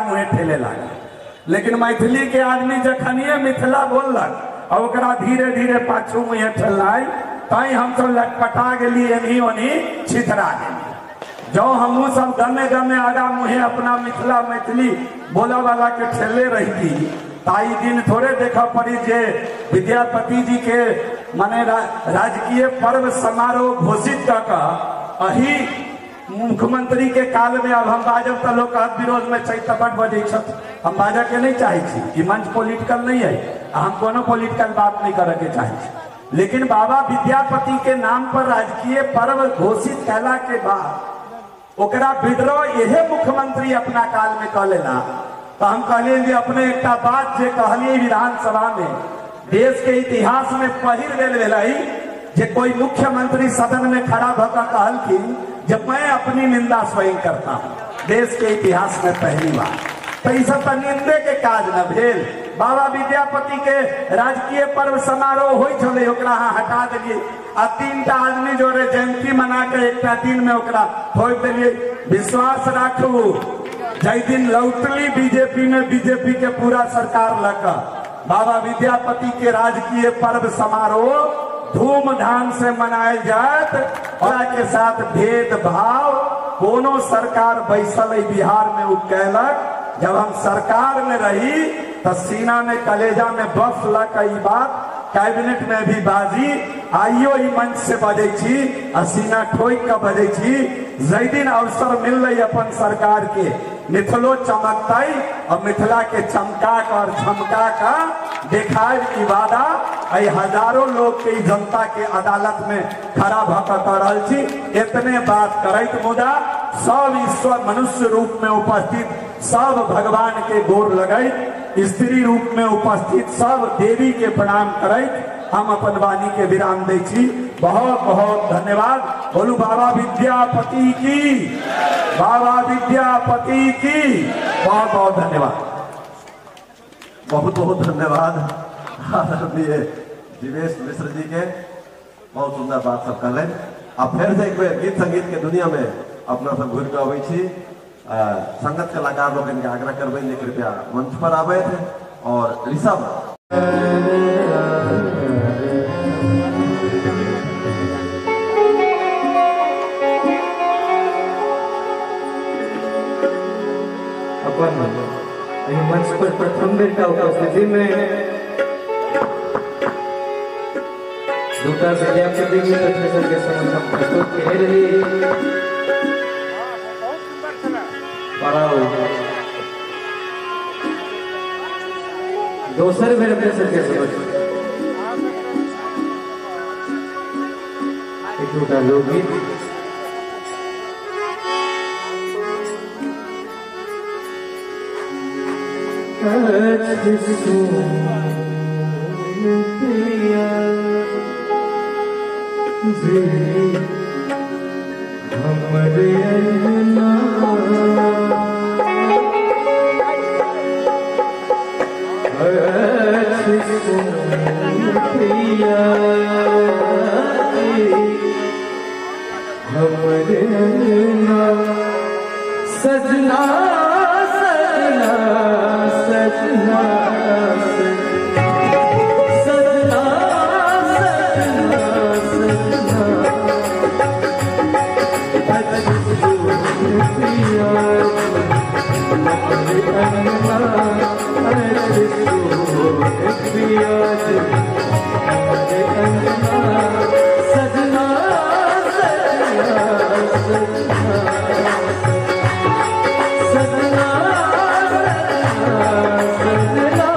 मुहे ठेले लागल। लेकिन मैथिली के आदमी जखनिए मिथिला बोललक और ओकरा धीरे धीरे पाछू मुहे ठेलनाइ, तैं हमसब लटपटा गेली, एनी ओनी छितरा गेली। जो हमहूँ सब गमे गमे आगा मुहे अपना मिथिला मैथिली बोला वाला के ठेले रही, ताई दिन थोड़े देख पड़ी जे विद्यापति जी के माने राजकीय पर्व समारोह घोषित कर अही मुख्यमंत्री के काल में। अब हम बाजब तो लोग विरोध में बड बजै छथि, हम बाजऽ के नहीं चाहै छी, ई मंच पॉलिटिकल नहीं है, हम कोनो पॉलिटिकल बात नहीं करे के चाहै छी। लेकिन बाबा विद्यापति के नाम पर राजकीय पर्व घोषित कैला के बाद ओकरा विद्रोह यहे मुख्यमंत्री अपना काल में कह लेला। तो हम कहलिए जे अपने एक बात जे कहलिए विधानसभा में, देश के इतिहास में पहिल बेर भेलै जे कोई मुख्यमंत्री सदन में खड़ा भऽ कहलखिन जब मैं अपनी निंदा स्वयं करता हूँ, देश के इतिहास में पहली बार। तो ई सब निंदे के काज न भेल। बाबा विद्यापति के राजकीय पर्व समारोह होइ छलै, ओकरा अहाँ हटा देलियै आ 3टा आदमी जोड़े जयंती मना के एकटा दिन में ओकरा ठोकि देलियै। विश्वास राखू, जाहि दिन लौटली बीजेपी में, बीजेपी के पूरा सरकार लग बाबा विद्यापति के राजकीय पर्व समारोह धूमधाम से मनायल जात और के साथ भेदभाव कोनो सरकार बैसल बिहार में उ कैलक। जब हम सरकार में रही तो सीना में कलेजा में बफ लक ई बात कैबिनेट में भी बाजी, आइयो ई मंच से बजै छी आ सीना ठोकि के बजै छी। जाहि दिन अवसर मिललै अपन सरकार के, मिथिलो चमकतै और मिथिला के चमका कर और झमका का देखाए ई वादा एहि हजारों लोग के जनता के अदालत में खड़ा भऽ कऽ कऽ रहल छी। इतने बात करैत मुदा सब ईश्वर मनुष्य रूप में उपस्थित सब भगवान के गोर लगैत, स्त्री रूप में उपस्थित सब देवी के प्रणाम करैत हम अपन वाणी के विराम दै छी। बहुत बहुत धन्यवाद। बोलू बाबा विद्यापति की, बाबा विद्यापति की। बहुत बहुत धन्यवाद। बहुत बहुत धन्यवाद आदरणीय जीवेश मिश्र जी के, बहुत सुंदर बात सब कहलनि। आ फेर से एक बेर गीत संगीत के दुनिया में अपना सब घुरि कऽ अबै छी। संगत कलाकार लोकनि के आग्रह करबनि जे कृपया मंच पर आबथि और ऋषभ अपन मंच पर प्रथम बेर का उपस्थिति में दूटा विद्यापति गीत अपने सबके समक्ष हम प्रस्तुत केने रही। दोसर बेर अपने सबके समक्ष एक दूटा लोकगीत हमरे अंगना प्रिया हमरे अंगना सजना सजना सजना सजना सजना सजना प्रिया हमरे अंगना प्रिया हमरे अंगना सजना सजना सजना सजना सजना।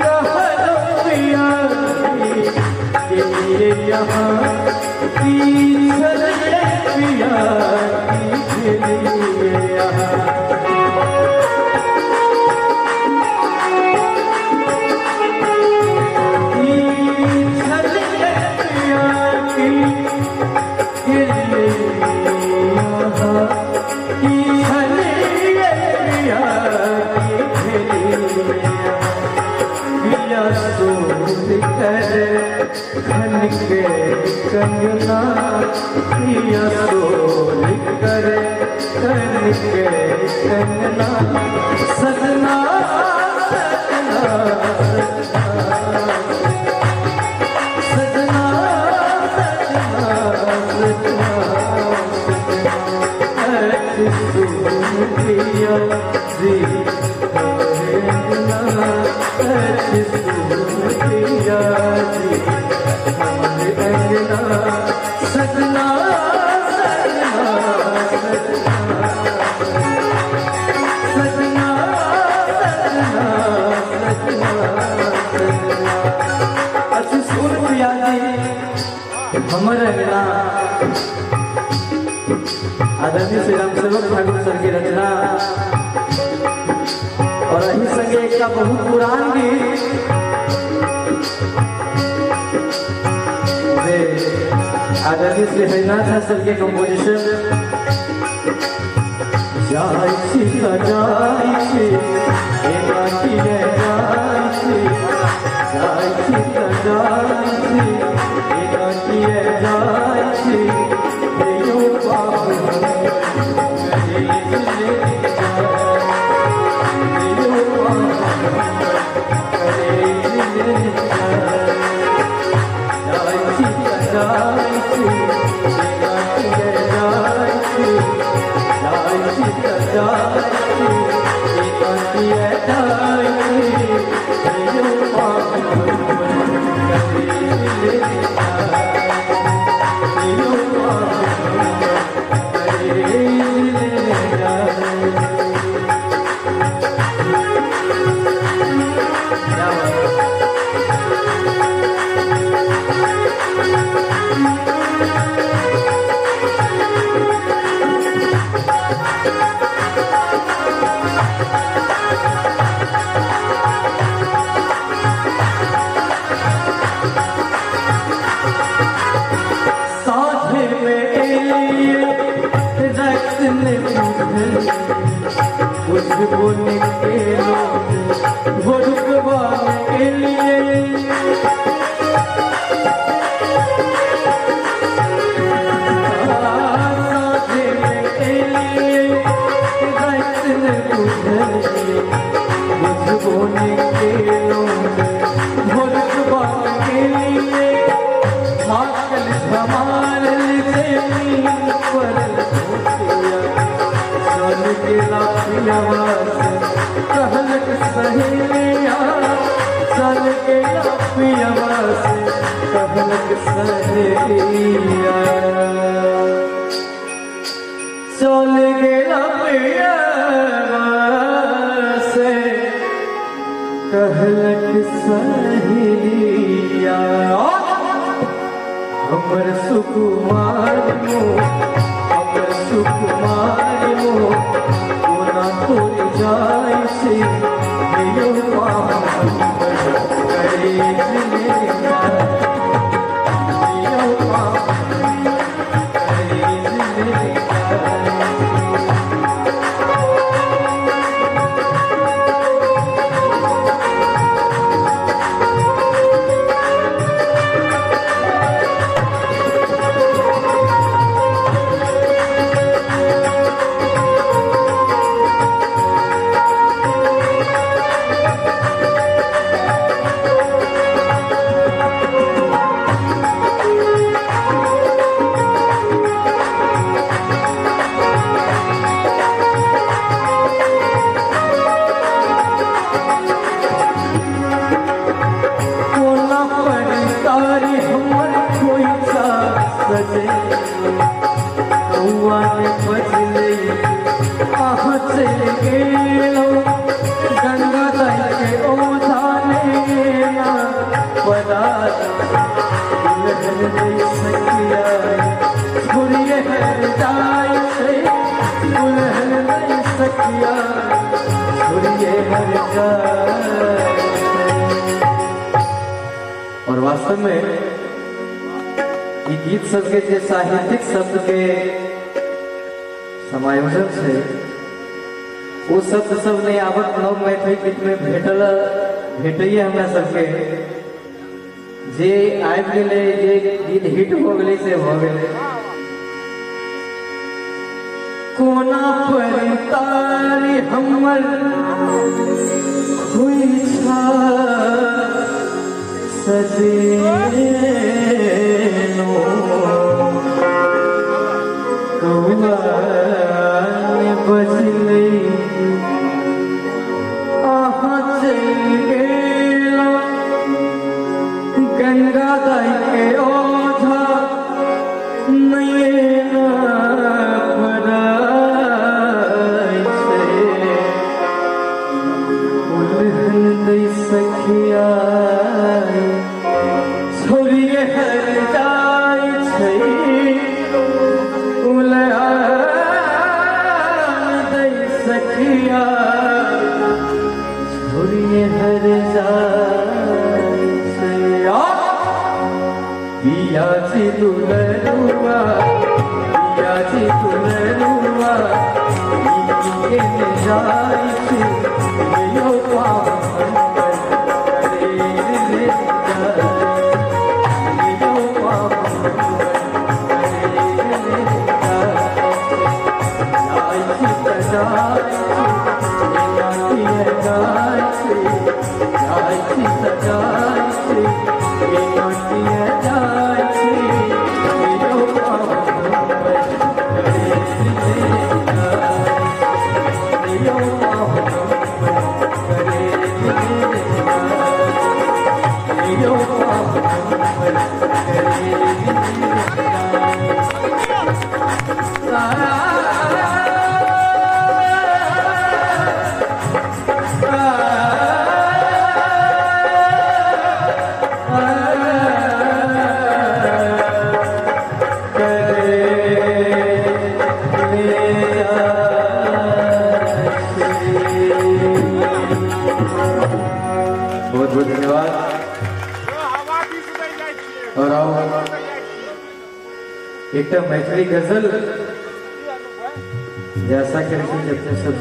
कहलो पिया के लिए यहाँ की छलिए पिया के लिए यहाँ। खन के कंगना पिया सोल कर खन के कंगना सजना सजना सजना सजना सजना पिया जी पिया जी सजना सजना सजना सजना सजना। अच्छा सुन प्रिया जी हमर अंगना आदरणीय श्री रामसेवक ठाकुर सर की रचना और अही संगे एक बहुत पुरान गीत आदरणीय श्री हरिनाथ सर के कंपोजिशन जाय छी जाय छी एना किए जाय छी जाय छी जाय छी एना किए जाय छी हेयो बाबू चल गेला पिया से कहलक सहेलिया हमर सुकुमार मोह हमर सुकुमार मोह कोना तोर जाय से हेयो वास्तव में ई गीत सबके जे साहित्यिक शब्द के समायोजन से वो शब्द सब नहीं आवत नव मैथिली गीत में भेटैये हमरा सबके। जे आबि गेलै, जे गीत हिट हो गेलै से भऽ गेलै। कोना पर तारी हमर खोइछा सजेलो, कौआ ने बजलै अहाँ चलि गेलहुँ। गंगा दाई के ओझा नैना पड़ै छै, उलहन दै सखिया छोड़िए हर जाइ छै, उलहन दै सखिया छोड़िए हर जाइ छै। पिया जी दुलरुआ, पिया जी दुलरुआ, के जाइ छी यो पावन करे रे यो पावन करे रे जाइ छी त जाइ छी, जाइ छी जाइ छी त जाइ छी, जाइ छी यो पावन करे रे यो पावन करे रे यो पावन करे बहुत बहुत धन्यवाद। और आओ एक मैथिली गजल जैसा कि अपने सब